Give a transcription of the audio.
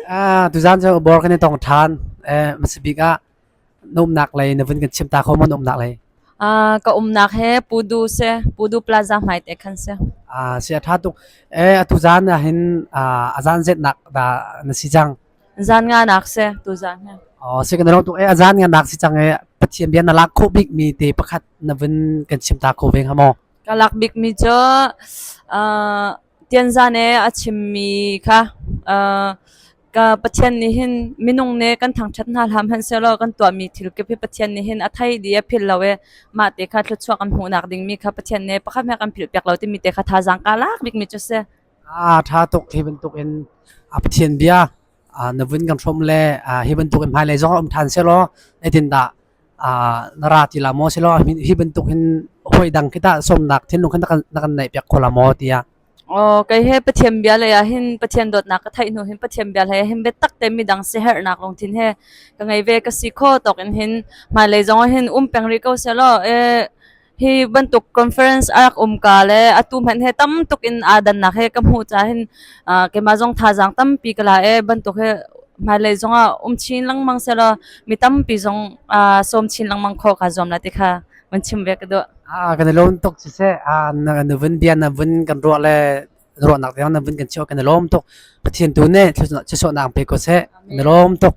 Ah, tuzan cu bor kan i tong ṭhan. Eh, hmasabik ah na umnak lei na vun kan chim ta kho maw na umnak lei? Ah, ka umnak he Pudu si, Pudu Plaza hmai te khan si. Ah, si a ṭha tuk. Eh, atu zan ah hin ah, a zan zetnak dah na si cang. Zan nga nak si, tu zan he. Oh, si kan ro tuk. Eh, a zan nga nak si cang eh, Pathian bia na lak khawh bik mi te pakhat na vun kan chim ta kho ve hnga maw? Ka lak bik mi cu ah Tianzan i a chimmi kha ka Pathian nih hin minung nih kan thangṭhat hna hlah hmanhsehlaw kan tuahmi thil kip hi Pathian nih hin a thei dih i a philh lo i mah te kha thluachuah kan hmuhnak dingmi kha Pathian nih pakhat hmanh kan philhpiak lo timi te kha thazaang kaa lak bikmi cu a si. Aa ṭha tuk hi bantukin a Pathian bia na vun kan hrawm le hi bantukin hmailei zong ah um ṭhan sehlaw zeitindah na ra ti la maw silaw hi bantuk hin hawi dang khi tah sawmnak thinlung khan na kan neih piak kho la maw tiah. Aw kei he Pathian bia lei ah hin Pathian dawtnak ka theih hnu hin Pathian bia lei ah hin biatak te midang siaherhnak lungthin he ka ngei ve ka si kho tawk in hin hmailei zong ah hin um peng rih ko sehlaw eh Hi bantuk conference a rak um ka le atu hmanh he tam tuk in aa dannak he ka hmuh caah hin keimah zong thazaang tampi ka la i bantuk hi hmailei zongah um chin lengmang sehlaw mi tampi zong sawm chin lengmang khawh kaa zuam lai ti kha van chim ve ka duh. Kan i lawm tuk siseh na vun bia na vun kan ruah le ruahnak tiang na vun kan chimh kan i lawm tuk. Pathian tu nih thluachuahnak pe ko seh. Kan i lawm tuk.